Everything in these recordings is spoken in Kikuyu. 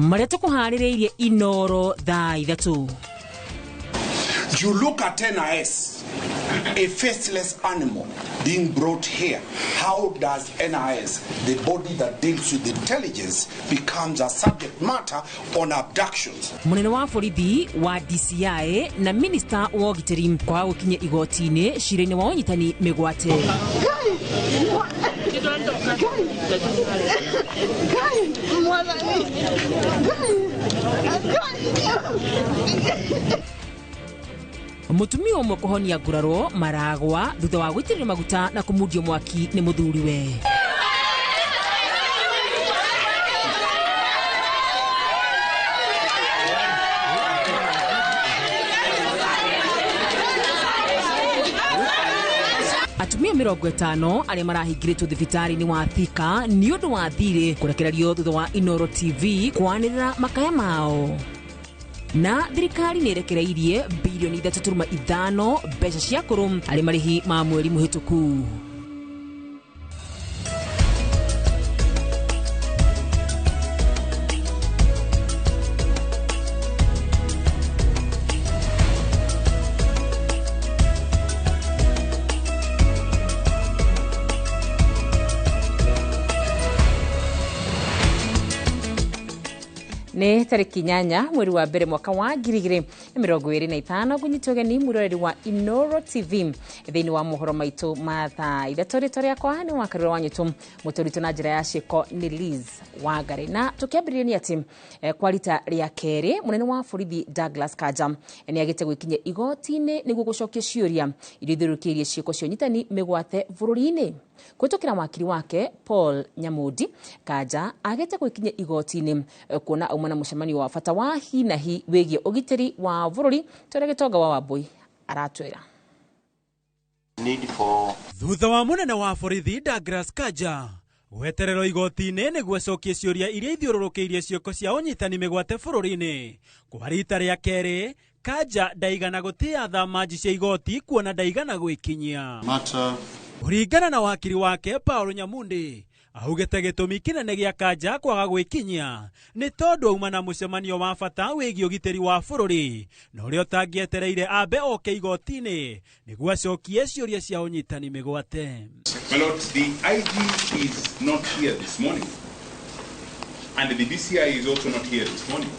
Marĩa tũkũharĩrĩirie Inoro thaa 3. You look at NIS, a faceless animal being brought here. How does NIS, the body that deals with intelligence, becomes a subject matter on abductions? Munene wa borithi wa DCI na minista wa ũgitĩri kwaga gũkinya igoti-inĩ cira-inĩ wa ũnyitani mĩgwate. Mũtumia ũmwe kũhonia nguraro maragwa thutha wa gũitĩrĩrio maguta na kũmundio mwaki nĩ mũthuriwe. Atumia 50 arĩa marahingĩrĩtwo thibitarĩ-inĩ wa Thika nĩ ũndũ wa thirĩ kũrekererio thutha wa Inoro TV kwanĩrĩra makaya mao. Na thirikari nĩ ĩrekereirie bilioni 3.5 mbeca cia kũrũ arĩ marĩhi ma mweri mũhĩtũku. Nĩ tarĩki 8 mweri wa mbere mwaka wa 2025 ngũnyitwo ũgeni mwĩroreri wa Inoro TV thĩinĩ wa mohoro maitũ ma thaa 3. Rĩtwa rĩakwa nĩ Wakarura wa Nyũtũ, mũtũritũ na njĩra ya ciĩko nĩ Liz Wangari. Na tũkĩambĩrĩria nĩ atĩ kwa rita rĩa kerĩ mũnene wa borithi Douglas Kanja nĩ agĩte gwĩkinyia igoti-inĩ nĩguo gũcokia ciũria iria ithiũrũrũkĩirie ciĩko cia ũnyitani mĩgwate bũrũri-inĩ. Kũhĩtũkĩra wakiri wake Paul Nyamundi, Kanja agĩte gwĩkinyia igoti-inĩ kuona auma na mũcemanio wa bata wa hi na hi wĩgiĩ ũgitĩri wa bũrũri tũrĩa Gĩtonga wa Wambui aratwĩra. Thutha wa mũnene wa borithi Douglas Kanja gwetererwo igoti-inĩ nĩguo acokie ciũria iria ithiũrũrũkĩirie ciĩko cia ũnyitani mĩgwate bũrũri-inĩ kwa rita rĩa kerĩ, Kanja ndaigana gũtĩa thamanji cia igoti kuona ndaigana gwĩkinyia. Kũringana na wakiri wake Paul Nyamundi, augĩte gĩtũmi kĩnene gĩa Kanja kwaga gwĩkinyia nĩ tondũ auma na mũcemanio wa bata wĩgiĩ ũgitĩri wa bũrũri na ũrĩa ũtangĩetereire ambe oke igoti-inĩ nĩguo acokie ciũria cia ũnyitani mĩgwate. My lord, the IG is not here this morning, and the DCI is also not here this morning,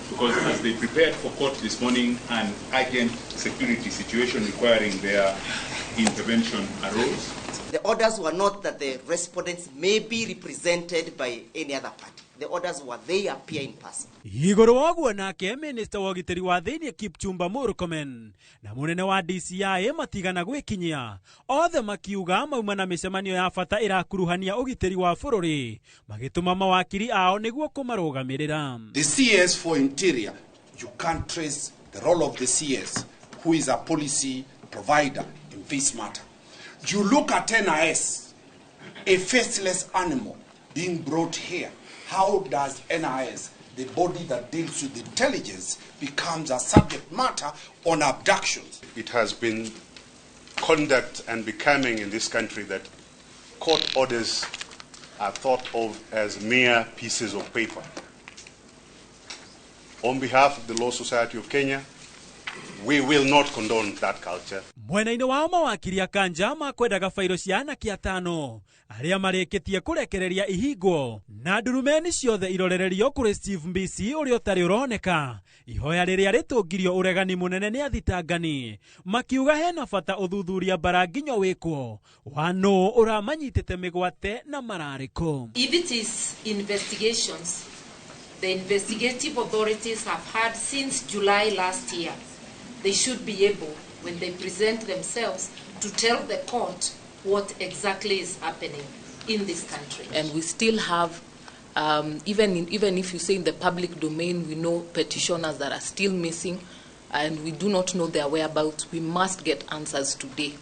because as they prepared for court this morning, an urgent security situation requiring their intervention arose. The orders were not that the respondents may be represented by any other party. The orders were they appear in person. Igũrũ wa ũguo nake minista wa ũgitĩri wa thĩinĩ Kipchumba Murkomen na mũnene wa DCI matigana gwĩkinyia, othe makiuga mauma na mĩcemanio ya bata ĩrakuruhania ũgitĩri wa bũrũri, magĩtũma mawakiri ao nĩguo kũmarũgamĩrĩra. The CS for Interior, you can't trace the role of the CS, who is a policy provider in this matter. You look at NIS, a faceless animal being brought here. How does NIS, the body that deals with intelligence, becomes a subject matter on abductions? It has been conduct and becoming in this country that court orders are thought of as mere pieces of paper. On behalf of the Law Society of Kenya, we will not condone that culture. Mwena-inĩ wao mawakiri a Kanja makwendaga bairo cia anake atano arĩa marĩkĩtie kũrekereria ihingwo na ndurumeni ciothe irorererio kũrĩ Steve Mbisi ũrĩa ũtarĩ ũroneka. Ihoya rĩrĩa rĩtũngirio ũregani mũnene nĩ athitangani makiuga hena bata ũthuthuria bara nginyo wĩkwo wa nũ ũramanyitĩte mĩgwate na mararĩko. If it is investigations, the investigative authorities have had since July last year, they should be able, when they present themselves, to tell the court what exactly is happening in this country. And we still have, even if you say in the public domain, we know petitioners that are still missing and we do not know their whereabouts. We must get answers today.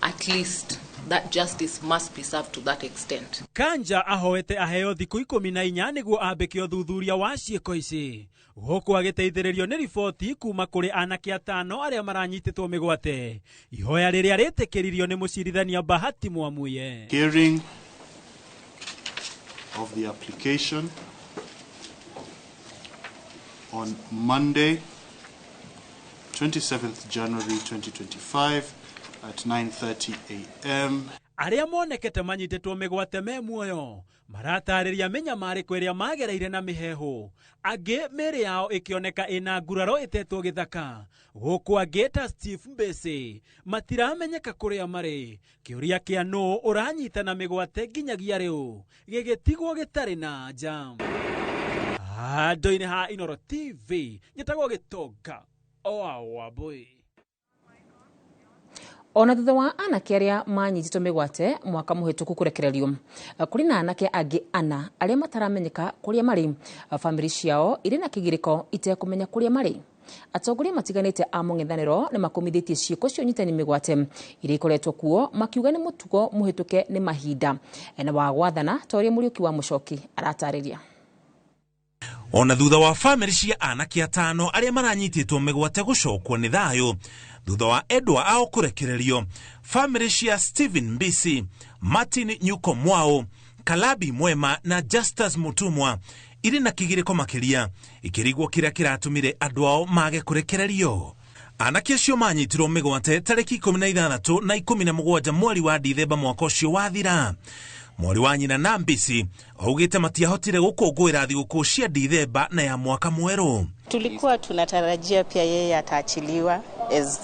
At least that justice must be served to that extent. Kanja ahoete aheo thikũ 14 nĩguo ambĩke ũthuthuria wa ciĩko ici gũkũ agĩteithĩrĩrio nĩ riboti kuma kũrĩ anake atano arĩa maranyitĩtwo mĩgwate. Ihoya rĩrĩa rĩtĩkĩririo nĩ mũcirithania Bahati Mwamuye. Hearing of the application on Monday, 27th January 2025 at 9:30 a.m. Arĩa monekete manyitĩtwo mĩgwate me muoyo maratarĩria mĩnyamarĩko ĩrĩa magereire na mĩheehũ, angĩ mĩĩrĩ yao ĩkĩoneka ĩna nguraro ĩtetwo gĩthaka, gũkũ angĩ ta Steve Mbĩcĩ matiramenyeka kũrĩa marĩ. Kĩũria kĩa nũ ũranyitana mĩgwate nginyagia rĩu gĩgĩtigwo gĩtarĩ na anja. Handũ-inĩ ha Inooro TV nyĩtagwo Gĩtonga oa Wambui. Ona thutha wa anake arĩa manyitĩtwo mĩgwate mwaka mũhĩtũku kũrekererio, kũrĩ na anake angĩ ana arĩa mataramenyeka kũrĩa marĩ. Bamĩrĩ ciao irĩ na kĩgirĩko itekũmenya kũrĩa marĩ. Atongoria matiganĩte a mũng'ethanĩro nĩ makũmithĩtie ciĩko cia ũnyitani mĩgwate iria ikoretwo kuo, makiuga nĩ mũtugo mũhĩtũke nĩ mahinda na wa gwathana, ta ũrĩa Mũriũki wa Mũcoki aratarĩria. Ona thutha wa bamĩrĩ cia anake atano arĩa maranyitĩtwo mĩgwate gũcokwo nĩ thayũ thutha wa endwa ao kũrekererio, bamĩrĩ cia Stephen Mbisi, Martin Nyuko Mwao, Kalabi Mwema na Justus Mutumwa irĩ na kĩgirĩko makĩria ikĩrigwo kĩrĩa kĩratũmire andũ ao mage kũrekererio. Anake acio manyitirwo mĩgwate tarĩki 16 na 17 mweri wa Dithemba mwaka ũcio wathira. Mwari wa nyina na Mbisi augĩte matiahotire gũkũngũĩra thigũkũ cia Dithemba na ya mwaka mwerũ. Tulikuwa tunatarajia pia yeye ataachiliwa as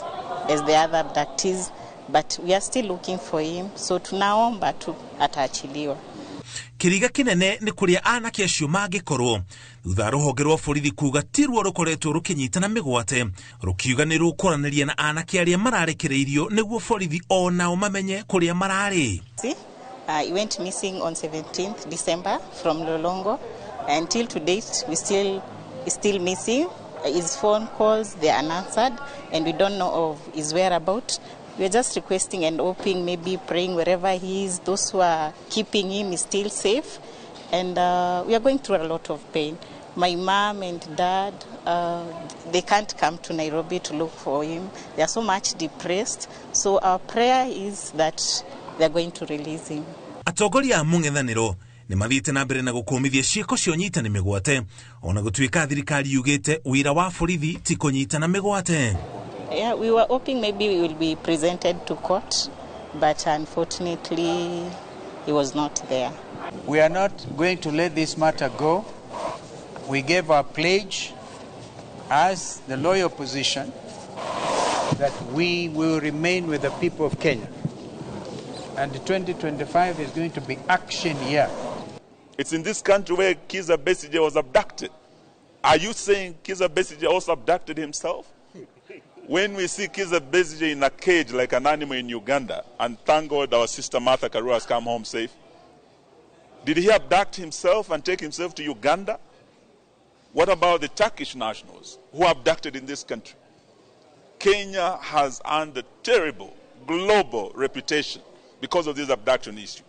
the other abductees, but we are still looking for him, so tunaomba tu ataachiliwa. Kĩriga kĩnene nĩ kũrĩa anake acio mangĩkorwo thutha rũhonge rwa borithi kuga ti ruo rũkoretwo rũkĩnyitana mĩgwate, rũkiuga nĩ rũkwaranĩria na anake arĩa mararekereirio nĩguo borithi o nao mamenye kũrĩa mararĩ. He went missing on 17th December from Lolongo. Until to date, we still is still missing. His phone calls, they are unanswered, and we don't know of his whereabouts. We are just requesting and hoping, maybe praying wherever he is, those who are keeping him is still safe. And we are going through a lot of pain. My mom and dad, they can't come to Nairobi to look for him. They are so much depressed. So our prayer is that they are going to release him. Atongoria a mũng'ethanĩro nĩ mathiĩte na mbere na gũkũmithia ciĩko cia ũnyitani mĩgwate ona gũtuĩka thirikari yugĩte wĩra wa borithi ti kũnyitana mĩgwate. Yeah, we were hoping maybe we will be presented to court, but unfortunately he was not there. We are not going to let this matter go. We gave our pledge as the loyal opposition that we will remain with the people of Kenya. And 2025 is going to be action year. It's in this country where Kizza Besigye was abducted. Are you saying Kizza Besigye also abducted himself? When we see Kizza Besigye in a cage like an animal in Uganda, and thank God our sister Martha Karua has come home safe, did he abduct himself and take himself to Uganda? What about the Turkish nationals who are abducted in this country? Kenya has earned a terrible global reputation because of this abduction issue.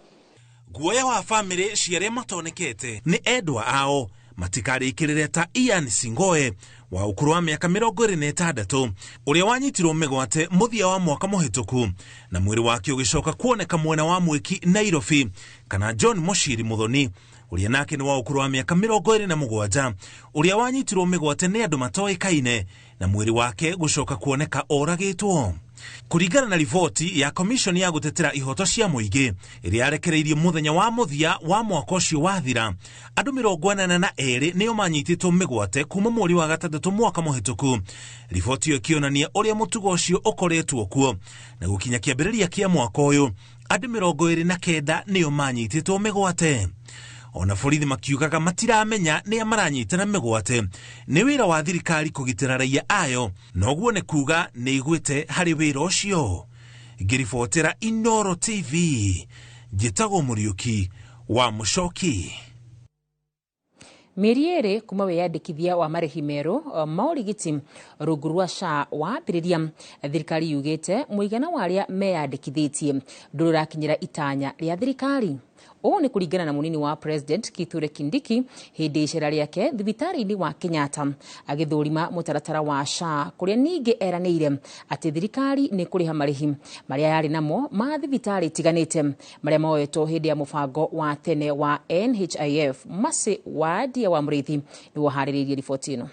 Guoya wa famĩlĩ cia arĩa matonekete nĩ endwa ao matikarĩkĩrĩre ta Ian Singoe wa ũkũrũ wa mĩaka 26 ũrĩa wanyitirwo mĩgwate mũthia wa mwaka mũhĩtũku na mwĩrĩ wake ũgĩcoka kuoneka mwena wa Mwĩki Nairobi, kana John Moshiri Muthoni ũrĩa nake nĩ wa ũkũrũ wa mĩaka 27 ũrĩa wanyitirwo mĩgwate nĩ andũ matoĩkaine na mwĩrĩ wake gũcoka kuoneka oragĩtwo. Kũringana na riboti ya commission ya gũtetera ihoto cia mũingĩ ĩrĩa yarekereirio mũthenya wa mũthia wa mwaka ũcio wathira, andũ 82 nĩo manyitĩtwo mĩgwate kuma mweri wa gatandatũ mwaka mũhĩtũku. Riboti ĩyo ĩkĩonania ũrĩa mũtugo ũcio ũkoretwo kuo na gũkinya kĩambĩrĩria kĩa mwaka ũyũ andũ 29 nĩo manyitĩtwo mĩgwate. Ona borithi makiugaga matiramenya nĩa maranyitana mĩgwate. Nĩ wĩra wa thirikari kũgitĩra raia ayo, noguo nĩ kuga nĩ iguĩte harĩ wĩra ũcio. Ngĩribotera Inooro TV, njĩtagwo Mũriũki wa Mũcoki. Mĩeri ĩrĩ kuma wĩyandĩkithia wa marĩhi merũ ma ũrigiti rungu rwa SHA wambĩrĩria, thirikari yugĩte mũigana wa arĩa meyandĩkithĩtie ndũrĩ ũrakinyĩra itanya rĩa thirikari. Ũũ nĩ kũringana na mũnini wa President Kithure Kindiki hĩndĩ icera rĩake thibitarĩ-inĩ wa Kenyatta agĩthũrima mũtaratara wa SHA, kũrĩa ningĩ eranĩire atĩ thirikari nĩ kũrĩha marĩhi marĩa yarĩ namo ma thibitarĩ itiganĩte marĩa moetwo hĩndĩ ya mũbango wa tene wa NHIF. Mercy Wadia wa Mũrĩithi nĩwe ũharĩrĩirie riboti ĩno.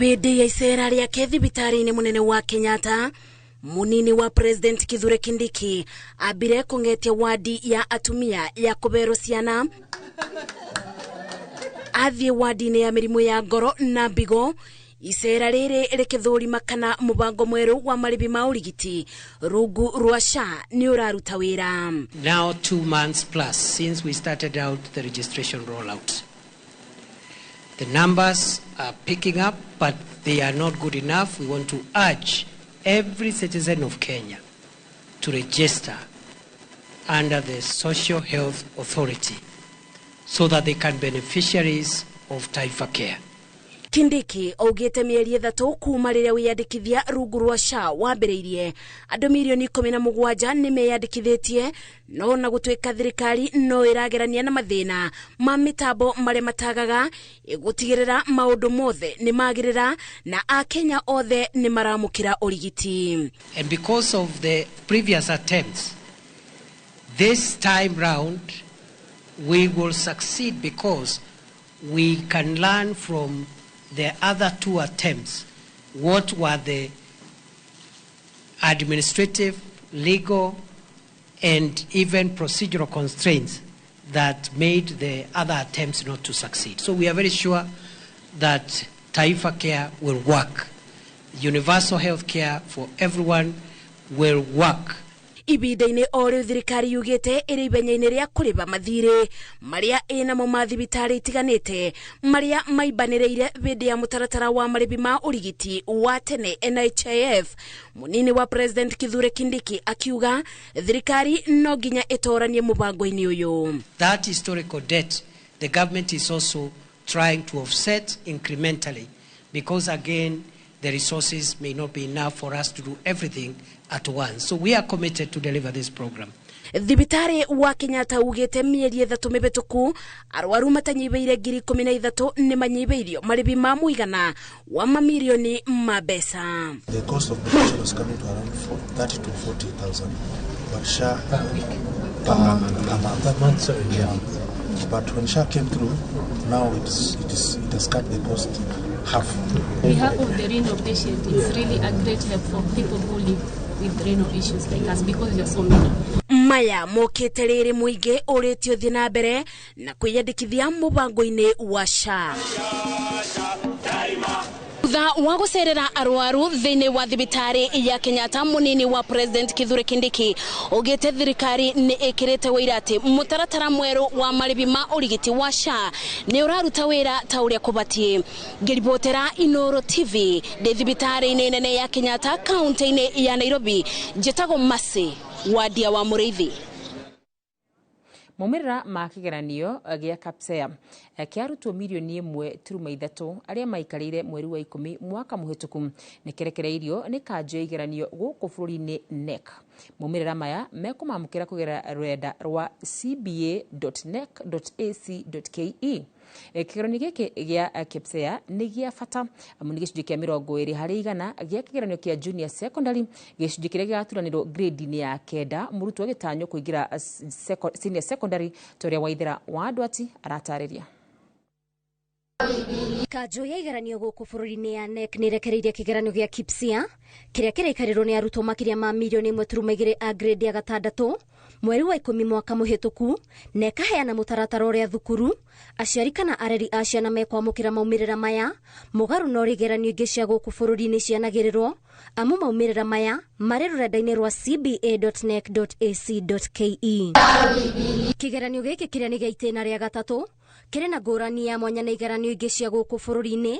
Bĩndĩ ya icera rĩake thibitarĩ-inĩ mũnene wa Kenyatta, munini wa President Kithure Kindiki ambire kũng'etia wadi ya atumia ya kũberwo ciana, athiĩ wadi-inĩ ya mĩrimũ ya ngoro na mbigo. Icera rĩrĩ rĩkĩthũrima kana mũbango mwerũ wa marĩhi ma ũrigiti rungu rwa SHA nĩ ũraruta wĩra. Now 2 months plus since we started out the registration rollout. The numbers are picking up, but they are not good enough. We want to urge every citizen of Kenya to register under the Social Health Authority so that they can be beneficiaries of Taifa Care. Kindiki augĩte mĩeri 3 kuma rĩrĩa wĩyandĩkithia rungu rwa SHA wambĩrĩirie, andũ mirioni 17 nĩ meyandĩkithĩtie, no na gũtuĩka thirikari no ĩragerania na mathĩna ma mĩtambo marĩa matagaga, ĩgũtigĩrĩra maũndũ mothe nĩ magĩrĩra na akenya othe nĩ maramũkĩra ũrigiti. And because of the previous attempts, this time round we will succeed because we can learn from the other 2 attempts what were the administrative, legal, and even procedural constraints that made the other attempts not to succeed. So we are very sure that Taifa Care will work. Universal health care for everyone will work. Ibinda-inĩ o rĩu thirikari yugĩte ĩrĩ ithenya-inĩ rĩa kũrĩba mathirĩ marĩa ĩnamo ma thibitarĩ itiganĩte marĩa maimbanĩrĩire hĩndĩ ya mũtaratara wa marĩhi ma ũrigiti wa tene NHIF. Munini wa President Kithure Kindiki akiuga thirikari no nginya ĩtoranie mũbango-inĩ ũyũ. That historical debt the government is also trying to offset incrementally because again the resources may not be enough for us to do everything at once. So we are committed to deliver this program. Thibitarĩ wa Kenyatta ugĩte mĩeri 3 mĩhĩtũku arwaru matanyihĩire 13,000 nĩ manyihĩirio marĩhi ma mũigana wa mamirioni ma mbeca. The cost of the patient was coming to around 30 to 40,000, but SHA per week, per month. Per month, sorry. Yeah. But when SHA came through, now it has cut the cost half. On behalf of the renal patient, it's really a great help for people who live with renal issues like us because there are so many. Maya mokĩte rĩrĩ mũingĩ ũrĩtio thiĩ na mbere na kwĩyandĩkithia mũbango-inĩ wa SHA. Thutha wa gũcerera arwaru thĩinĩ wa thibitarĩ ya Kenyatta, munini wa President Kithure Kindiki augĩte thirikari nĩ ĩkĩrĩte wĩira atĩ mũtaratara mwerũ wa marĩhi ma ũrigiti wa SHA nĩ ũraruta wĩra ta ũrĩa kũbatiĩ. Ngĩribotera Inooro TV ndĩ thibitarĩ-inĩ nene ya Kenyatta kaunti-inĩ ya Nairobi, njĩtagwo Mercy Wadia wa Mũrĩithi. Maumĩrĩra ma kĩgeranio gĩa KPSEA kĩa arutwo mirioni 1.3 arĩa maikarĩire mweri wa 10 mwaka mũhĩtũku nĩ kĩrekereirio nĩ kanjũ ya igeranio gũkũ bũrũri-inĩ KNEC. Maumĩrĩra maya mekũmamũkĩra kũgerera rũrenda rwa cba.nec.ac.ke. Kĩgeranio gĩkĩ gĩa KPSEA nĩ gĩa bata amu nĩ gĩcunjĩ kĩa 20 harĩ igana gĩa kĩgeranio kĩa junior secondary, gĩcunjĩ kĩrĩa gĩgaturanĩrwo grade-inĩ ya 9 mũrutwo agĩtanywo kũingĩra senior secondary ta ũrĩa Waithera wa Ndwati aratarĩria. Kanjũ ya igeranio gũkũ bũrũri-inĩ ya KNEC nĩ ĩrekereirie kĩgeranio gĩa KPSEA kĩrĩa kĩraikarĩrwo nĩ arutwo makĩria ma mirioni 1.2 a grade ya 6 mweri wa 10 mwaka mũhĩtũku, na ĩkaheana mũtaratara ũrĩa thukuru, aciari kana areri a ciana mekwamũkĩra maumĩrĩra maya mũgarũ na ũrĩa igeranio ingĩ cia gũkũ bũrũri-inĩ cianagĩrĩrwo, amu maumĩrĩra maya marĩ rũrenda-inĩ rwa cba.nec.ac.ke. Kĩgeranio gĩkĩ kĩrĩa nĩ gĩa itĩna rĩa 3 kĩrĩ na ngũrani ya mwanya na igeranio ingĩ cia gũkũ bũrũri-inĩ,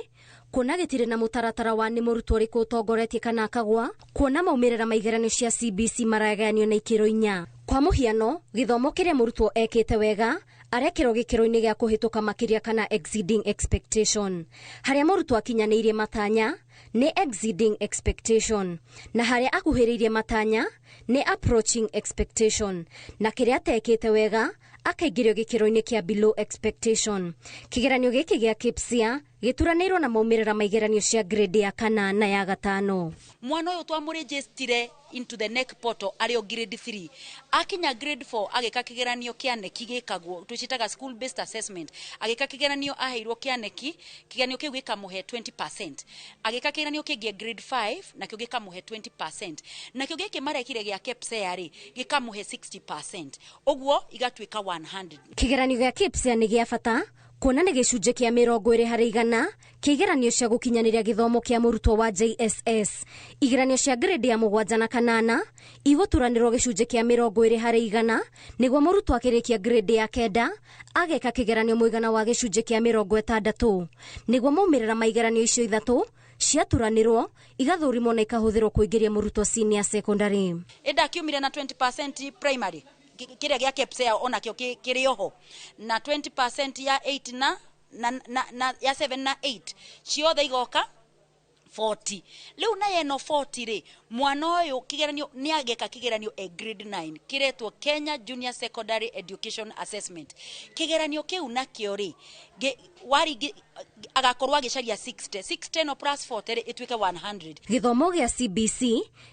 kuona gĩtirĩ na mũtaratara wa nĩ mũrutwo ũrĩkũ ũtongoretie kana akagwa, kuona maumĩrĩra ma igeranio cia CBC maragayanio na ikĩro 4. Kwa mũhiano, gĩthomo kĩrĩa mũrutwo ekĩte wega arekĩrwo gĩkĩro-inĩ gĩa kũhĩtũka makĩria kana exceeding expectation, harĩa mũrutwo akinyanĩirie matanya nĩ exceeding expectation, na harĩa akuhĩrĩirie matanya nĩ approaching expectation, na kĩrĩa atekĩte wega akaingĩrio gĩkĩro-inĩ kĩa below expectation. Kĩgeranio gĩkĩ gĩa KPSEA Gĩturanĩirwo na maumĩrĩra ma igeranio cia grade ya kana na ya gatano. Mwana ũyũ twamũrĩnjĩstire into the NEC portal arĩ o grade 3, akinya grade 4 agĩka kĩgeranio kĩa KNEC, gĩkagwo twĩcitaga school based assessment. Agĩka kĩgeranio aheirwo kĩa KNEC, kĩgeranio kĩu gĩkamũhe 20%. Agĩka kĩgeranio kĩngĩ grade 5, nakĩo gĩkamũhe 20%. Nakĩo gĩkĩ marekire gĩa KPSEA rĩ, gĩkamũhe 60%, ũguo igatuĩka 100. Kĩgeranio gĩa KPSEA nĩ gĩa bata kuona nĩ gĩcunjĩ kĩa 20% kĩa igeranio cia gũkinyanĩria gĩthomo kĩa mũrutwo wa JSS. Igeranio cia grade ya 7 na 8 igũturanĩrwo gĩcunjĩ kĩa 20% nĩguo mũrutwo akĩrĩkia grade ya 9 ageka kĩgeranio mũigana wa gĩcunjĩ kĩa 60, nĩguo maumĩrĩra ma igeranio icio ithatũ ciaturanĩrwo igathũrimwo na ikahũthĩrwo kũingĩria mũrutwo senior secondary. Ĩnda akiumire na 20% primary, kĩrĩa gĩa KPSEA onakĩo kĩrĩ oho, na 20% ya 8 na ya 7 na 8, ciothe igoka 40. Rĩu na ĩno 40 rĩ, mwana ũyũ kĩgeranio nĩ ageka kĩgeranio e grade 9 kĩretwo Kenya Junior Secondary Education Assessment. Kĩgeranio kĩu nakĩo rĩ, wari agakorwo agĩcaria 60 60 no plus 40 rĩ, ĩtuĩke 100. Gĩthomo gĩa CBC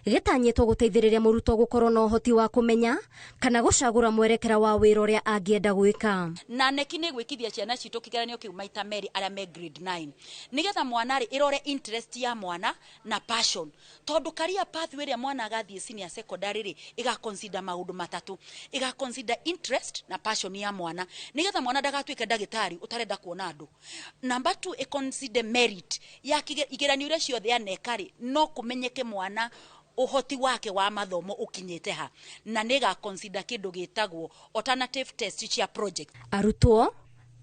gĩtanyĩtwo gũteithĩrĩria mũrutwo gũkorwo na ũhoti wa kũmenya kana gũcagũra mwerekera wa wĩra ũrĩa angĩenda gwĩka. Na KNEC nĩ gwĩkithia ciana citũ kĩgeranio kĩu maita merĩ arĩa me grade 9, nĩgetha mwana rĩ, ĩrore interest ya mwana na passion, tondũ career pathway ĩrĩa mwana agathiĩ senior secondary rĩ, ĩga consider maũndũ matatũ: ĩga consider interest na passion ya mwana, nĩgetha mwana ndagatuĩke ndagĩtarĩ ũtarenda kuona andũ. Number 2, ĩ consider merit ya igeranio iria ciothe aneka rĩ, no kũmenyeke mwana ũhoti wake wa mathomo ũkinyĩte ha, na nĩ consider kĩndũ gĩtagwo alternative test cia project. Arutwo,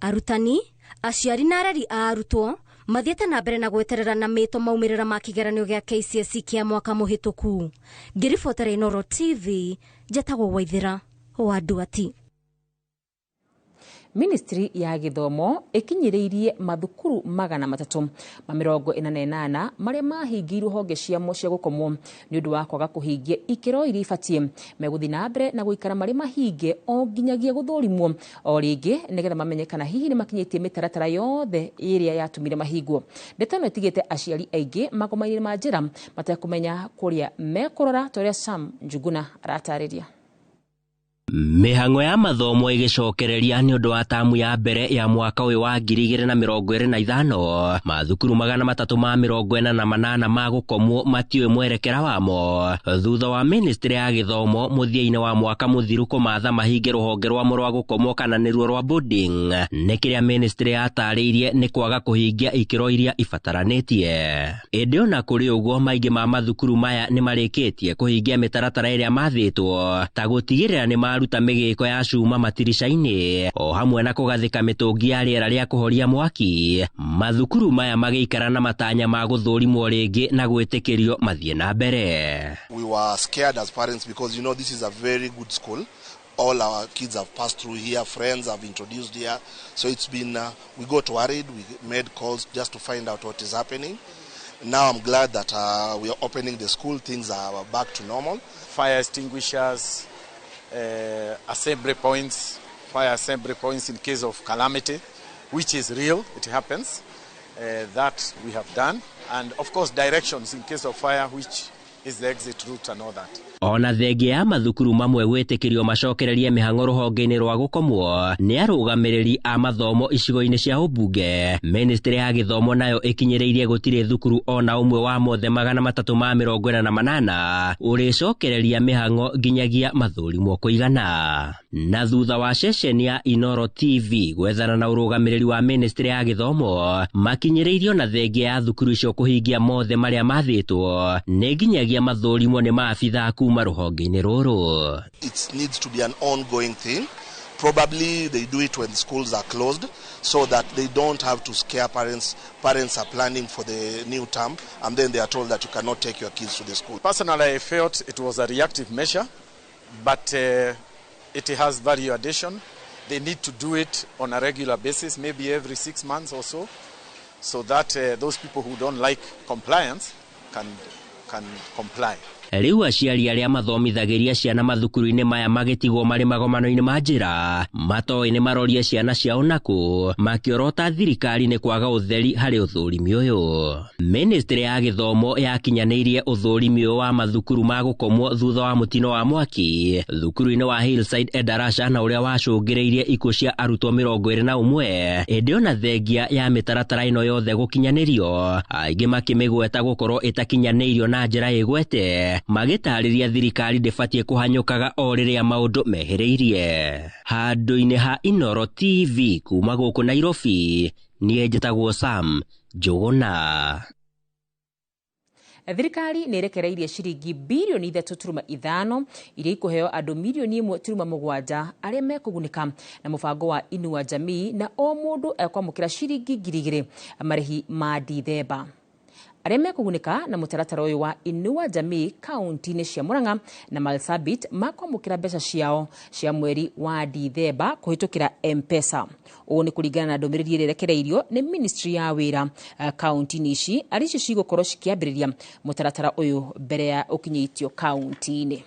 arutani, aciari na areri a arutwo mathiĩte na mbere na gweterera na mĩto maumĩrĩra ma kĩgeranio gĩa KCSE kĩa mwaka mũhĩtũku. Ngĩribotera Inooro TV, njetagwo Waithĩra wa Nduati. Ministry ya gĩthomo ĩkinyĩrĩirie mathukuru 348 marĩa mahingĩirwo honge ciamo cia gũkomwo nĩ ũndũ wa kwaga kũhingia ikĩro iria ibatiĩ. Megũthiĩ na mbere na gũikara marĩ mahinge o nginyagia gũthũrimwo o rĩngĩ nĩgetha mamenye kana hihi nĩ makinyĩtie mĩtaratara yothe ĩrĩa yatũmire mahingwo. Ndeto ĩno ĩtigĩte aciari aingĩ magoma-inĩ ma njĩra matekũmenya kũrĩa mekũrora, ta ũrĩa Sam Njuguna aratarĩria. Mĩhang'o ya mathomo ĩgĩcokereria nĩ ũndũ wa tamu ya mbere ya mwaka ũyũ wa 2025, mathukuru 348 ma gũkomwo matiũĩ mwerekera wamo thutha wa ministry ya gĩthomo mũthia-inĩ wa mwaka mũthiru kũmatha mahinge rũhonge rwamo rwa gũkomwo kana nĩruo rwa boarding, nĩ kĩrĩa ministry yatarĩirie nĩ kwaga kũhingia ikĩro iria ibataranĩtie. Ĩndĩ ona kũrĩ ũguo, maingĩ ma mathukuru maya nĩ marĩkĩtie kũhingia mĩtaratara ĩrĩa mathĩtwo ta gũtigĩrĩra nĩ maruta mĩgĩko ya cuma matirica-inĩ o hamwe na kũgathĩka mĩtũngi ya rĩera rĩa kũhoria mwaki. Mathukuru maya magĩikara na matanya ma gũthũrimwo rĩngĩ na gwĩtĩkĩrio mathiĩ na mbere. We were scared as parents because this is a very good school. All our kids have passed through here, friends have introduced here. So it's been, we got worried, we made calls just to find out what is happening. Now I'm glad that we are opening the school, things are back to normal. Fire extinguishers, assembly points, fire assembly points in case of calamity, which is real, it happens, that we have done. And of course directions in case of fire, which is the exit route and all that. Ona thengia ya mathukuru mamwe gwĩtĩkĩrio macokererie mĩhang'o rũhonge-inĩ rwa gũkomwo nĩ arũgamĩrĩri a mathomo icigo-inĩ cia ũmbunge, ministry ya gĩthomo nayo ĩkinyĩrĩirie gũtirĩ thukuru ona ũmwe wa mothe 348 ũrĩcokereria mĩhang'o nginyagia mathũrimwo kũigana. Na thutha wa ceceni ya Inooro TV gwethana na ũrũgamĩrĩri wa ministry ya gĩthomo, makinyĩrĩirio na thengia ya thukuru icio kũhingia mothe marĩa mathĩtwo nĩ nginyagia mathũrimwo nĩ maabithaa kuma rũhonge-inĩ rũrũ. It needs to be an ongoing thing. Probably they do it when schools are closed so that they don't have to scare parents. Parents are planning for the new term and then they are told that you cannot take your kids to the school. Personally, I felt it was a reactive measure, but it has value addition. They need to do it on a regular basis, maybe every 6 months or so, so that those people who don't like compliance can comply. Rĩu aciari arĩa mathomithagĩria ciana mathukuru-inĩ maya magĩtigwo marĩ magomano-inĩ ma njĩra matoĩ nĩ marorie ciana ciao nakũ, makĩorota thirikari nĩ kwaga ũtheri harĩ ũthũrimi ũyũ. Ministry ya gĩthomo yakinyanĩirie ũthũrimi ũyũ wa mathukuru ma gũkomwo thutha wa mũtino wa mwaki thukuru-inĩ wa Hillside Endarasha, na ũrĩa wacũngĩrĩirie ikuũ cia arutwo 21. Ĩndĩ ona thengia ya mĩtaratara ĩno yothe gũkinyanĩrio, aingĩ makĩmĩgweta gũkorwo ĩtakinyanĩirio na njĩra ĩgwete, magĩtarĩria thirikari ndĩbatiĩ kũhanyũkaga o rĩrĩa maũndũ mehĩrĩirie. Handũ-inĩ ha Inooro TV kuma gũkũ Nairobi, niĩ njĩtagwo Sam Njũgũna. Thirikari nĩ ĩrekereirie ciringi birioni 3.5 iria ikũheo andũ mirioni 1.7 arĩa mekũgunĩka na mũbango wa Inua Jamii, na o mũndũ ekwamũkĩra ciringi 2,000 marĩhi ma Dithemba. Arĩa mekũgunĩka na mũtaratara ũyũ wa Inua Jamii kaunti-inĩ cia Murang'a na Marsabit makwamũkĩra mbeca ciao cia mweri wa Dithemba kũhĩtũkĩra M-Pesa. Ũũ nĩ kũringana na ndũmĩrĩri ĩrĩa ĩrekereirio nĩ Ministry ya wĩra kaunti-inĩ ici, arĩ icio cigũkorwo cikĩambĩrĩria mũtaratara ũyũ mbere ya ũkinyĩtio kaunti-inĩ.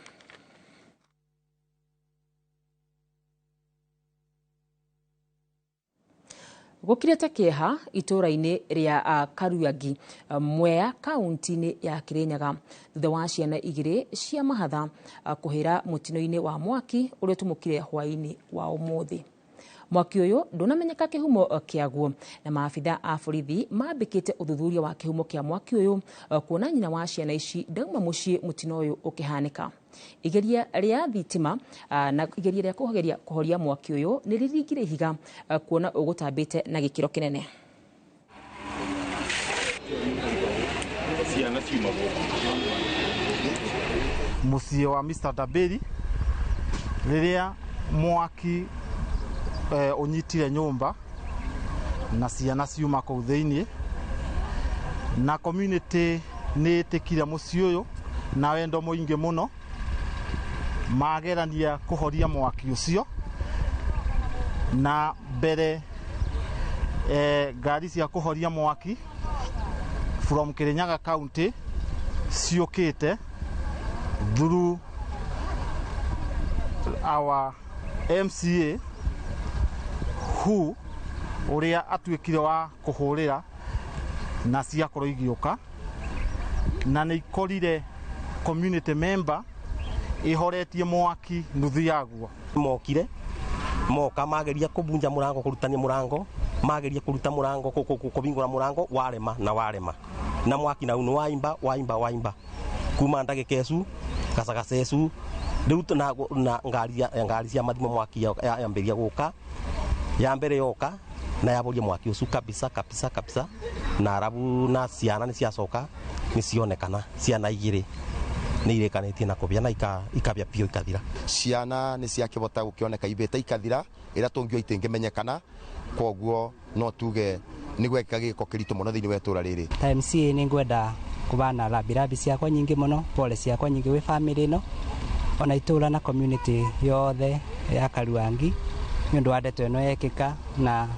Gũkirĩte kĩeha itũũra-inĩ rĩa Karuangi, Mwea, kaunti-inĩ ya Kirinyaga, thutha wa ciana igĩrĩ cia mahatha kũhĩra mũtino-inĩ wa mwaki ũrĩa ũtumũkire hwaĩ-inĩ wa ũmũthĩ. Mwaki ũyũ ndũnamenyeka kĩhumo kĩaguo, na maabitha a borithi mambĩkĩte ũthuthuria wa kĩhumo kĩa mwaki ũyũ, kuona nyina wa ciana ici ndauma mũciĩ mũtino ũyũ ũkĩhanĩka. Igeria rĩa thitima na igeria rĩa kũgeria kũhoria mwaki ũyũ nĩ rĩringire ihiga, kuona ũgũtambĩte na gĩkĩro kĩnene. Mũciĩ wa Mr. Daberi rĩrĩa mwaki ũnyitire nyũmba na ciana ciuma kũu thĩinĩ, na community nĩ ĩtĩkire mũciĩ ũyũ na wendo mũingĩ mũno, magerania kũhoria mwaki ũcio, na mbere ngari cia kũhoria mwaki from Kirinyaga County ciũkĩte through our MCA who ũrĩa atuĩkire wa kũhũrĩra na ciakorwo igĩũka, na nĩ ikorire community member ihoretie mwaki nuthu yaguo. Mokire moka mageria kubunja murango, kurutania murango, mageria kuruta murango, kubingura murango, warema na warema na mwaki na unu waimba waimba waimba kuma ndagika ecu gacagaca ecu riu na ngari cia mathimo mwaki yambiria guka ya mbere yoka na yaboria mwaki ucu kabisa kabisa kabisa, na arabu na ciana ni ciacoka ni cionekana ciana igiri ni irekanitie na kubia na ikabia pio ikathira. Ciana ni ciakibota gukioneka ibite ikathira ira tungio itingimenyekana, koguo no tuge ni gweka giko kiritu muno thiini wa itura riri. Ta MCA ni ngwenda kubana rabirabi ciakwa nyingi muno, pole ciakwa nyingi wi family ino ona itura na community yothe ya Karuangi ni undu wa ndeto ino yekika, na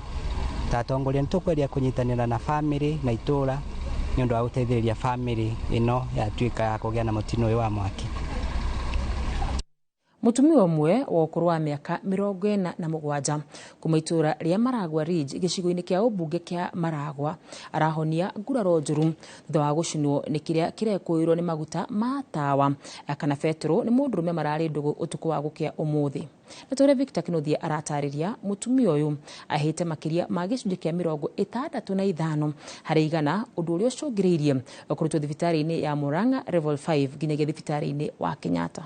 ta atongoria nitukweria kunyitanira na family na itura ni undu wa guteithiriria family ino yatuika ya kugia na mutino uyu wa mwaki. Mutumia ũmwe wa ũkũrũ wa mĩaka 47 kuma itũũra rĩa Maragua Ridge gĩcigo-inĩ kĩa ũmbunge kĩa Maragua arahonia nguraro njũru thutha wa gũcinwo nĩ kĩrĩa kĩrekũĩrwo nĩ maguta ma tawa kana betũrũ nĩ mũndũrũme mararĩ ndũgũ ũtukũ wa gũkĩa ũmũthĩ. Na tũrĩa Victor Kinuthia aratarĩria, mũtumia ũyũ ahĩte makĩria ma gĩcunjĩ kĩa 65 harĩ igana, ũndũ ũrĩa ũcũngĩrĩirie kũrutwo thibitarĩ-inĩ ya Murang'a Level 5 nginyagia thibitarĩ-inĩ wa Kenyatta.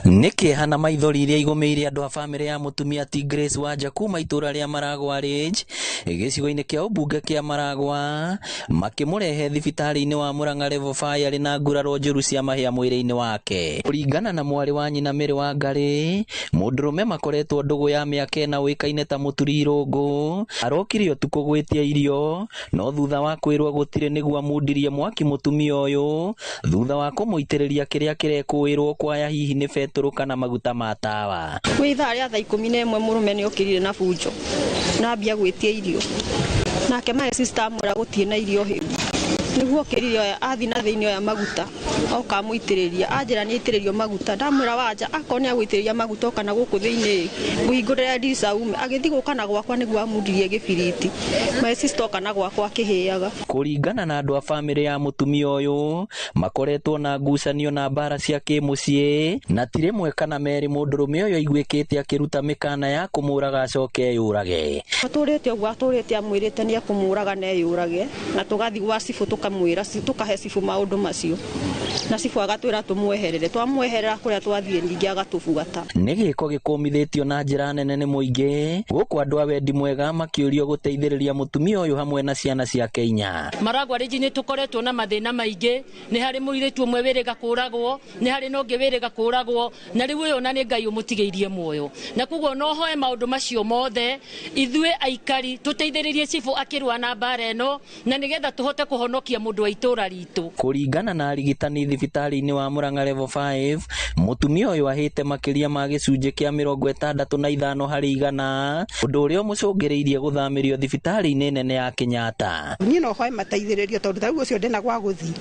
Nĩ kĩeha na maithori iria igũmĩire andũ a bamĩrĩ ya mũtumia ti Grace Wanja kuma itũũra rĩa Maragua Ridge gĩcigo-inĩ kĩa ũmbunge kĩa Maragua makĩmũrehe thibitarĩ-inĩ wa Murang'a Level 5 arĩ na nguraro njũru cia mahĩa mwĩrĩ-inĩ wake. Kũringana na mwarĩ wa nyina Mary Wangari, mũndũrũme makoretwo ndũgũ ya mĩaka ĩna ũĩkaine ta Mũturi Irũngũ arokire ũtukũ gwĩtia irio, no thutha wa kwĩrwo gũtirĩ nĩguo amundirie mwaki mũtumia ũyũ thutha wa kũmũitĩrĩria kĩrĩa kĩrekũĩrwo kwaya hihi nĩ betũrũ kana maguta ma tawa. Kwĩ ithaa rĩa thaa 11 mũrũme nĩ okĩrire na bunjo na ambia gwĩtia irio, nake my sister amwĩra gũtirĩ na irio hĩu, Nĩguo okĩrire oya athi na thĩinĩ oya maguta oka amũitĩrĩria, anjĩra nĩ aitĩrĩrio maguta, ndamwĩra wanja akorwo nĩ agũitĩrĩria maguta oka na gũkũ thĩinĩ ngũhingũrĩra ndirica ume, agĩthiĩ gũka na gwakwa nĩguo amundirie gĩbiriti. My sister oka na gwakwa akĩhĩaga. Kũringana na andũ a bamĩrĩ ya mũtumia ũyũ, makoretwo na ngucanio na mbara cia kĩmũciĩ, na ti rĩmwe kana merĩ mũndũrũme ũyũ aiguĩkĩte akĩruta mĩkana ya kũmũraga acoke eyũrage. Atũrĩte ũguo atũrĩte amwĩrĩte nĩ ekũmũraga na eyũrage, na tũgathiĩ gwa cibũ tũkamwĩra, tũkahe cibũ maũndũ macio, na cibũ agatwĩra tũmweherere, twamweherera kũrĩa twathiĩ ningĩ agatũbuata. Nĩ gĩko gĩkũmithĩtio na njĩra nene nĩ mũingĩ, gũkũ andũ a wendi mwega makĩũrio gũteithĩrĩria mũtumia ũyũ hamwe na ciana ciake inya. Maragwa rĩngĩ nĩ tũkoretwo na mathĩna maingĩ, nĩ harĩ mũirĩtu ũmwe wĩrĩga kũragwo, nĩ harĩ na ũngĩ wĩrĩga kũragwo, na rĩu ũyũ ona nĩ Ngai ũmũtigĩirie muoyo. Na koguo no hoe maũndũ macio mothe ithuĩ aikari tũteithĩrĩrie cibũ akĩrũa na mbara ĩno, na nĩgetha tũhote kũhonokia mũndũ wa itũũra ritũ. Kũringana na arigitani thibitarĩ-inĩ wa Murang'a Level 5, mũtumia ũyũ ahĩte makĩria ma gĩcunjĩ kĩa 65 harĩ igana, ũndũ ũrĩa ũmũcũngĩrĩirie gũthamĩrio thibitarĩ-inĩ nene ya Kenyatta. Niĩ no hoe mateithĩrĩrio tondũ ta rĩu ũcio ndĩna gwa gũthiĩ,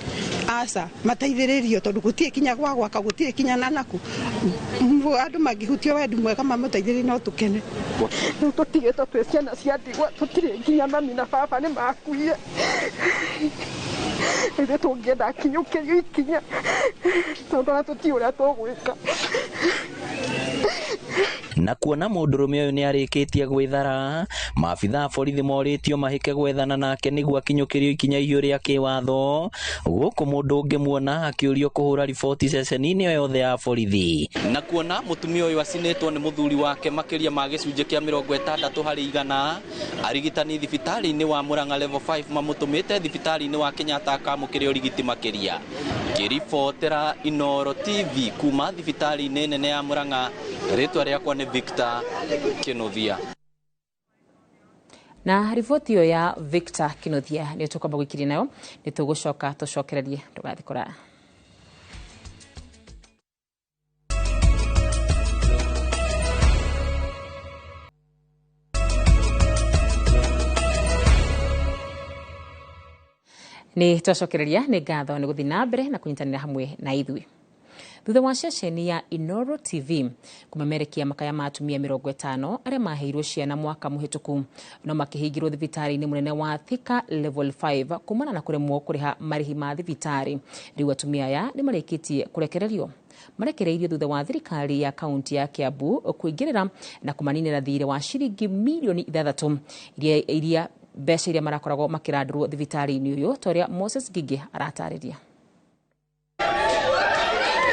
aca mateithĩrĩrio tondũ gũtirĩ kinya gwa gwaka, gũtirĩ kinya na naku, andũ mangĩhutio wendi mwega mamũteithĩrĩrie no tũkene. Rĩu tũtigĩtwo twĩ ciana cia ndigwa, tũtirĩ nginya mami na baba nĩ makuire. Ithuĩ tũngĩenda akinyũkĩrio ikinya tondũ ona tũtiũĩ ũrĩa tũgwĩka. Na kuona mũndũrũme ũyũ nĩ arĩkĩtie gwĩthara, maabitha a borithi morĩtio mahĩke gwethana nake nĩguo akinyũkĩrio ikinya ihiũ rĩa kĩwatho, gũkũ mũndũ ũngĩmuona akĩũrio kũhũra riboti ceceni-inĩ o yothe ya borithi. Na kuona mũtumia ũyũ acinĩtwo nĩ mũthuri wake makĩria ma gĩcunjĩ kĩa 60 harĩ igana, arigitani thibitarĩ-inĩ wa Murang'a Level 5 mamũtũmĩte thibitarĩ-inĩ wa Kenyatta akamũkĩre ũrigiti makĩria. Ngĩribotera Inooro TV kuma thibitarĩ-inĩ nene ya Murang'a, rĩtwa rĩakwa nĩ Victor Kinuthia. Na riboti ĩyo ya Victor Kinuthia nĩ tũkwamba gũikiria nayo, nĩ tũgũcoka tũcokererie, ndũgathiĩ kũraya. Nĩ twacokereria, nĩ ngatho nĩ gũthiĩ na mbere na kũnyitanĩra hamwe na ithuĩ. Thutha wa ceceni ya Inooro TV kũmemerekia makaya ma atumia 50 arĩa maheirwo ciana mwaka mũhĩtũku no makĩhingĩrwo thibitarĩ-inĩ mũnene wa Thika Level 5 kumana na kũremwo kũrĩha marĩhi ma thibitarĩ. Rĩu atumia aya nĩ marĩkĩtie kũrekererio. Marekereirio thutha wa thirikari ya kaunti ya Kiambu kũingĩrĩra na kũmaninĩra thirĩ wa ciringi mirioni 6 iria mbeca iria marakoragwo makĩrandũrwo thibitarĩ-inĩ ũyũ, ta ũrĩa Moses Ngigĩ aratarĩria.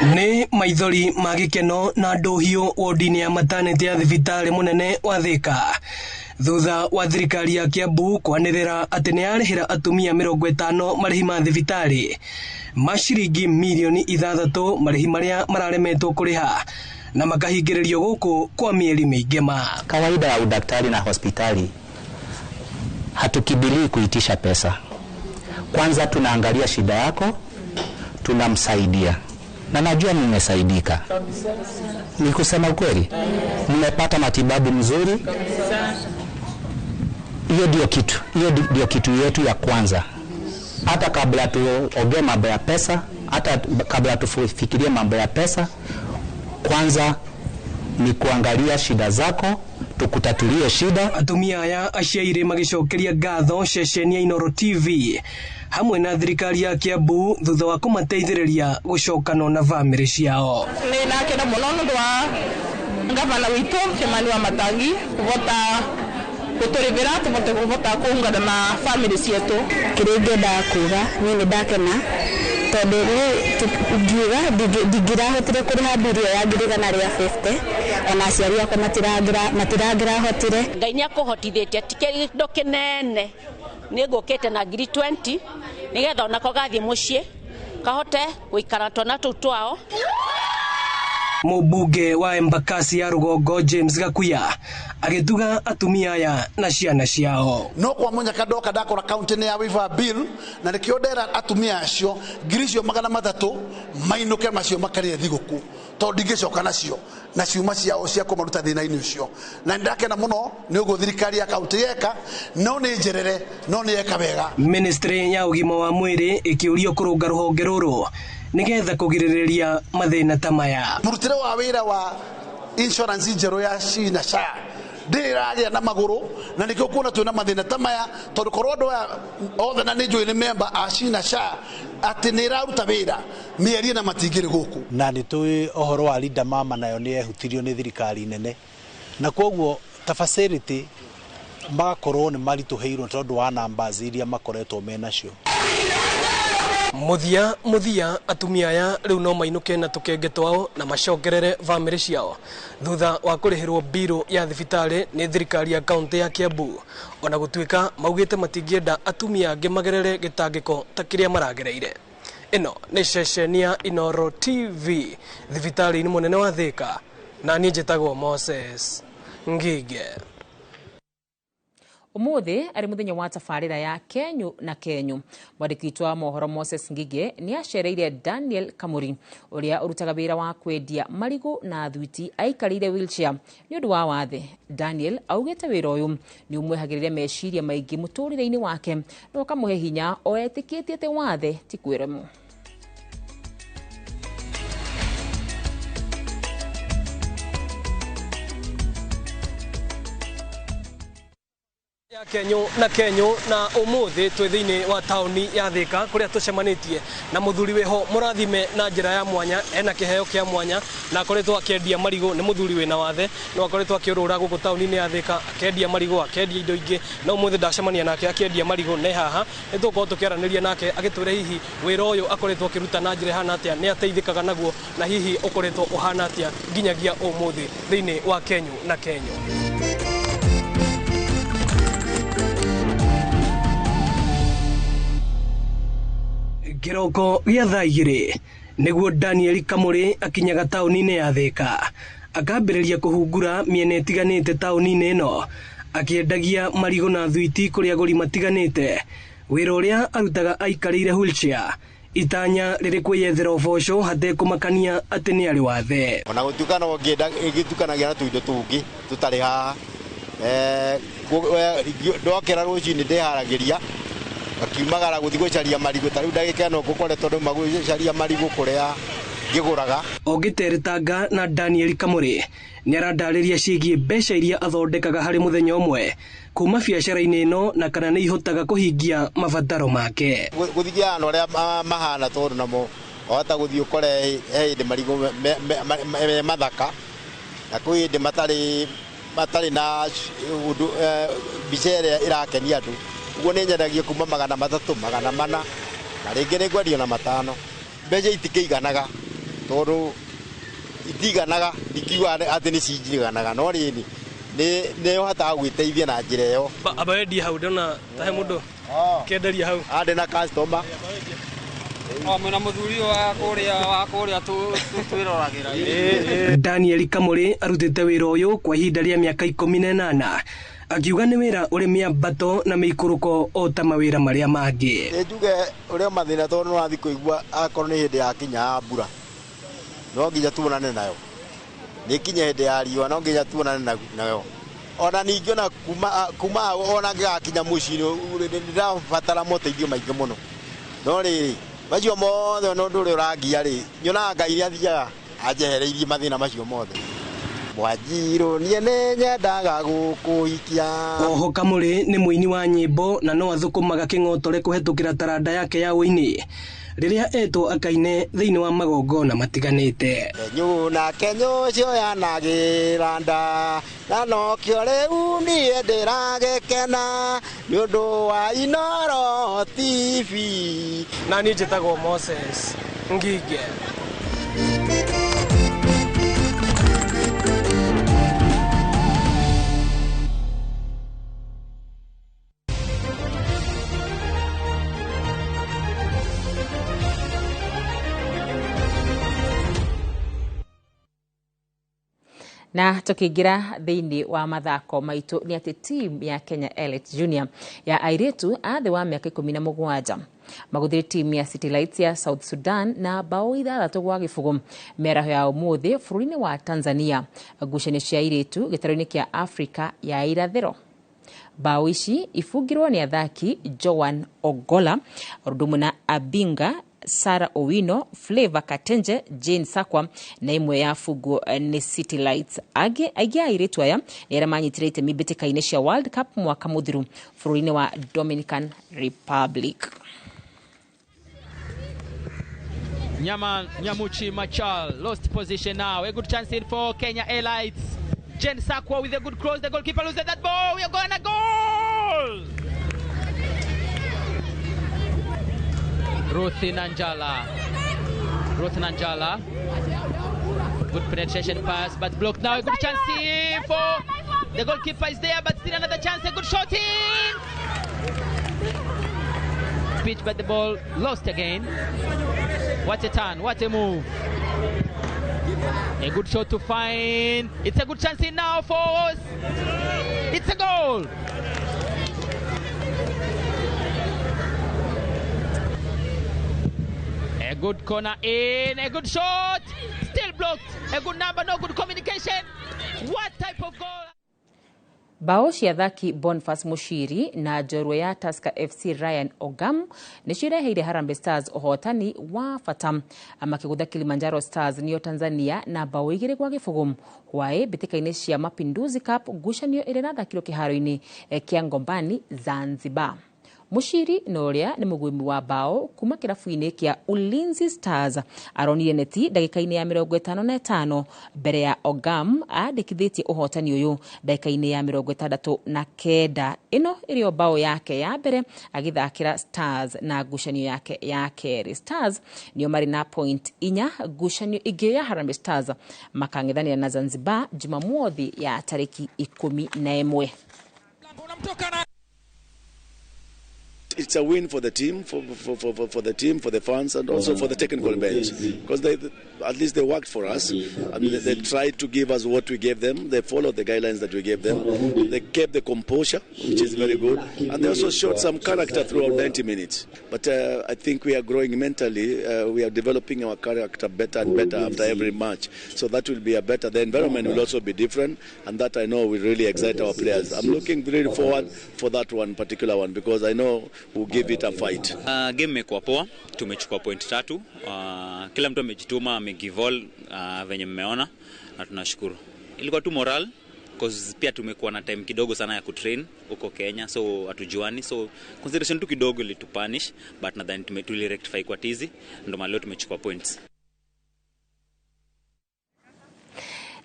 Nĩ maithori ma gĩkeno na ndũhiũ wodi-inĩ ya maternity ya thibitarĩ mũnene wa Thika thutha wa thirikari ya Kiambu kwanĩrĩra atĩ nĩ yarĩhĩra atumia 50 marĩhi ma thibitarĩ ma ciringi mirioni 6 marĩhi marĩa mararemetwo kũrĩha na makahingĩrĩrio gũkũ kwa mĩeri mĩingĩ ma. Kawaida ya udaktari na hospitali hatukimbilii kuitisha pesa. Kwanza tunaangalia shida yako, tunamsaidia. Na najua nimesaidika. Ni kusema ukweli, nimepata matibabu mzuri. Hiyo ndio kitu, hiyo ndio kitu yetu ya kwanza. Hata kabla tuongee mambo ya pesa, hata kabla tufikirie mambo ya pesa, kwanza ni kuangalia shida zako, tukutatulie shida. Atumia aya aciaire magicokeria ngatho ceceni ya Inooro TV hamwe na thirikari ya Kiambu thutha wa kũmateithĩrĩria gũcokano na bamĩrĩ ciao. Nĩ ndakena mũno nĩ ũndũ wa ngavana witũ Kimani wa Matangi kũvota gũtũrĩvĩra tũvote kũvota kũungana na bamĩrĩ cietũ. Kĩrĩa ingĩendaga kuga niĩ nĩ ndakena tondũ ngiuga ndingĩrahotire kũrĩha mbiri ĩyo ya 150,000 ona aciari akwa matirangĩrahotire. Ngai nĩ akũhotithĩtie ti kĩndũ kĩnene, nĩ ngũkĩte na 20,000 nĩgetha onako gathiĩ mũciĩ kahote gũikara twana tũu twao. Mũmbunge wa Embakasi ya Rũgongo James Gakuya agĩtuga atumia aya na ciana ciao. No kwa munyaka ndoka ndakora kaunti-inĩ ya waiver bill na nĩkĩo ndera atumia acio 300,000 mainũke macio makarĩe thigũkũ Tondũ ndingĩcoka nacio na ciuma ciao cia kũmaruta thĩna-inĩ ũcio. Na nĩndakena mũno nĩ ũguo thirikari ya kaunti yeka, no nĩ njerere, no nĩ yeka wega. Ministry ya ũgima wa mwĩrĩ ĩkĩũrio kũrũnga rũhonge rũrũ nĩgetha kũgirĩrĩria mathĩna ta maya. Mũrutĩre wa wĩra wa insurance njerũ ya SHI na SHA ndĩrĩ ĩragĩa na magũrũ, na nĩkĩo kuona twĩna mathĩna ta maya, tondũ korwo andũ aya othe na nĩ njũĩ nĩ memba a SHI na SHA atĩ nĩ ĩraruta wĩra mĩeri na matingĩrĩ gũkũ. Na nĩ tũĩ ũhoro wa Linda Mama nayo nĩ yehutirio nĩ thirikari nene, na koguo ta facility magakorwo nĩ maritũhĩirwo tondũ wa numbers iria makoretwo menacio. Muthia muthia atumia aya riu no mainuke na tukenge twao na macokerere bamĩrĩ ciao thutha wa kũrĩhĩrwo mbirũ ya thibitarĩ nĩ thirikari ya kaunti ya Kiambu, ona gũtuĩka maugĩte matingĩenda atumia angĩ magerere gĩtangĩko ta kĩrĩa maragereire. Ĩno nĩ ceceni ya Inooro TV thibitarĩ-inĩ mũnene wa Thika, na niĩ njĩtagwo Moses Ngige. Umuthi ari muthenya wa tabarĩra ya Kenyu na Kenyu. Mwandĩki witũ wa mohoro Moses Ngige nĩ acereire Daniel Kamuri ũrĩa ũrutaga wĩra wa kwendia marigũ na thwiti aikarĩire wheelchair nĩ ũndũ wa wathe. Daniel augĩte wĩra ũyũ nĩ ũmwehagĩrĩre meciria maingĩ mũtũrĩre-inĩ wake na ũkamũhe hinya o etĩkĩtie atĩ wathe ti kwĩremwo. Kenyu na Kenyu na umuthi twi thiini wa tauni ya Thika kuria tucemanitie na muthuri wiho murathime na njira ya mwanya, ena kiheo kia mwanya na akoretwo akiendia marigu. Ni muthuri wina wathe no akoretwo akiurura guku tauni-ini ya Thika akiendia marigu, akiendia indo ingi, na umuthi ndacemania nake akiendia marigu ne haha ni tugukorwo tukiaraniria nake agitwire hihi wira uyu akoretwo akiruta na njira ihana atia, ni ateithikaga naguo na hihi ukoretwo uhana atia nginyagia umuthi thiini wa Kenyu na Kenyu. Kĩroko gĩa thaa igĩrĩ nĩguo Daniel Kamuri akinyaga taũni-inĩ ya Thika akambĩrĩria kũhungura mĩena ĩtiganĩte taũni-inĩ ĩno akĩendagia marigũ na thwiti kũrĩ agũri matiganĩte. Wĩra ũrĩa arutaga aikarĩire wheelchair, itanya rĩrĩ kwĩyethera ũboco hatekũmakania atĩ nĩ arĩ wathe. Ona gũtuĩka no ngĩtukanagia na tũindo tũngĩ tũtarĩ haha, ndokĩra rũcinĩ ndĩharagĩria akiumagara gũthiĩ gũcaria marigũ. Ta rĩu ndagĩka ĩno ngũkoretwo ndauma gũcaria marigũ kũrĩa ngĩgũraga. Ũngĩteretanga na Daniel Kamuri nĩ arandarĩria ciĩgiĩ mbeca iria athondekaga harĩ mũthenya ũmwe kuma biacara-inĩ ĩno na kana nĩ ihotaga kũhingia mabataro make. Gũthiaga na ũrĩa mahana tondũ namo wahota gũthiĩ ũkore he hĩndĩ marigũ me mathaka na kwĩ hĩndĩ matarĩ na ũndũ, mbica ĩrĩa ĩrakenia andũ. Ũguo nĩ nyendagia kuma 300, 400 na rĩngĩ nĩ ngwendio na 5. Mbeca itikĩiganaga tondũ itiganaga, ndingiuga atĩ nĩ cinjiganaga, no rĩrĩ nĩ ũhotaga gwĩteithia na njĩra ĩyo. Aba wendia hau ndĩrona ta he mũndũ kĩenderia hau. Ndĩ na customer. Mwĩna mũthuri wa kũrĩa twĩroragĩra. Daniel Kamuri arutĩte wĩra ũyũ kwa ihinda rĩa mĩaka 18 akiuga nĩ wĩra ũrĩ mĩambato na mĩikũrũko o ta mawĩra marĩa mangĩ. Nĩ njuge ũrĩa mathĩna tondũ nĩ ũrathiĩ kũigua akorwo nĩ hĩndĩ ya kinya ya mbura no nginya tuonane nayo, nĩ kinya hĩndĩ ya riũa no nginya tuonane nayo. Ona ningĩ ona kuma ona ngĩgakinya mũciĩ nĩndĩrabatara moteithio maingĩ mũno, no rĩrĩ macio mothe ona ũndũ ũrĩa ũrangia rĩ, nyonaga Ngai nĩ athiaga anjehereirie mathĩna macio mothe. Mwanjirũ niĩ nĩ nyendaga gũkũhikia. Oho Kamuri nĩ mũini wa nyĩmbo na no athũkũmaga kĩng'otore kũhetũkĩra taranda yake ya ũini rĩrĩa etwo akaine thĩinĩ wa magongona matiganĩte. Kenyũ na Kenyũ cioyanagĩra nda na nokĩo rĩu niĩ ndĩragĩkena nĩ ũndũ wa Inooro TV. Na niĩ njĩtagwo Moses Ngige. Na tukiingira thiini wa mathako maitu ni ati team ya Kenya Elite Junior ya airitu a thi wa miaka 17 maguthire team ya City Lights ya South Sudan na bao 6-0 mĩaraho ya ũmũthĩ bũrũri-inĩ wa Tanzania ngucanio cia airĩtu gĩtarũ-inĩ kĩa Afrika ya irathĩro. Bao ici ibungirwo nĩ athaki Joan Ogola ũndũ na Abinga, Sarah Owino, Flavor Katenje, Jane Sakwa na imwe ya fungo ni City Lights. Angĩ aingĩ a airĩtu aya nĩ arĩa manyitire itemi mbĩtĩka-inĩ cia World Cup mwaka mũthiru bũrũri-inĩ wa Dominican Republic. Nyaman Nyamuchi Machal lost position now. A good chance in for Kenya Elites. Jane Sakwa with a good cross. The goalkeeper loses that ball. We are going to goal. Ruth Nanjala. Ruth Nanjala. Good penetration pass, but blocked now. A good chance here for the goalkeeper is there, but still another chance. A good shot in. Pitch, but the ball lost again. What a turn, what a move. A good shot to find. It's a good chance in now for us. It's a goal. A good corner in, a good shot. Still blocked. A good number, no good communication. What type of goal? Bao cia athaki Boniface Mushiri na njorua ya Tusker FC Ryan Ogam nĩcio ireheire Harambee Stars ũhotani wa bata makĩgũtha Kilimanjaro Stars nĩyo Tanzania na bao 2-0 hwaĩ mbĩtĩka-inĩ cia Mapinduzi Cup ngucanio ĩrĩa ĩrathakirwo kĩharo-inĩ kĩa Ngombani Zanzibar. Mushiri na ũrĩa nĩ mũgwĩmi wa bao kuma kĩrabu-inĩ kĩa Ulinzi Stars aronire neti ndagĩka-inĩ ya 55 mbere ya Ogam andĩkithĩtie ũhotani ũyũ ndagĩka-inĩ ya 69. Ĩno ĩrĩ bao yake ya mbere agĩthakĩra Stars na ngucanio yake ya kerĩ. Stars nĩo marĩ na point 4 ngucanio ĩngĩ ya Harambee Stars makang'ethanĩra na Zanzibar Jumamothi ya tarĩki 11. It's a win for the team, for the team, for the fans, and also for the technical bench, because they at least they worked for us. I mean, they tried to give us what we gave them. They followed the guidelines that we gave them. They kept the composure, which is very good, and they also showed some character throughout 90 minutes. But I think we are growing mentally. We are developing our character better and better after every match. So that will be a better. The environment will also be different, and that I know will really excite our players. I'm looking really forward for that one particular one, because I know we'll give it a fight. Game imekuwa poa, tumechukua point 3. Kila mtu amejituma, amegive all venye mmeona na tunashukuru. Ilikuwa tu moral cause pia tumekuwa na time kidogo sana ya kutrain huko Kenya, so hatujuani, so consideration tu kidogo ilitupunish, but nadhani tulirectify kwa tizi, ndio maana leo tumechukua points.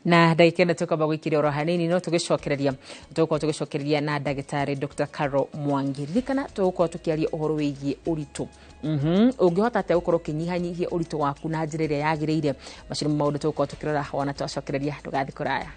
Na ndagĩka ĩno tũkwamba gũikĩria oro hanini no tũgĩcokereria tũgũkorwo tũgĩcokereria na ndagĩtarĩ Dr. Carol Mwangi. Ririkana tũgũkorwo tũkĩaria ũhoro wĩgiĩ ũritũ. Ũngĩhota atĩa gũkorwo ũkĩnyihanyihia ũritũ waku na njĩra ĩrĩa yagĩrĩire. Macio nĩmo maũndũ tũgũkorwo tũkĩrora wona twacokereria. Ndũgathiĩ kũraya.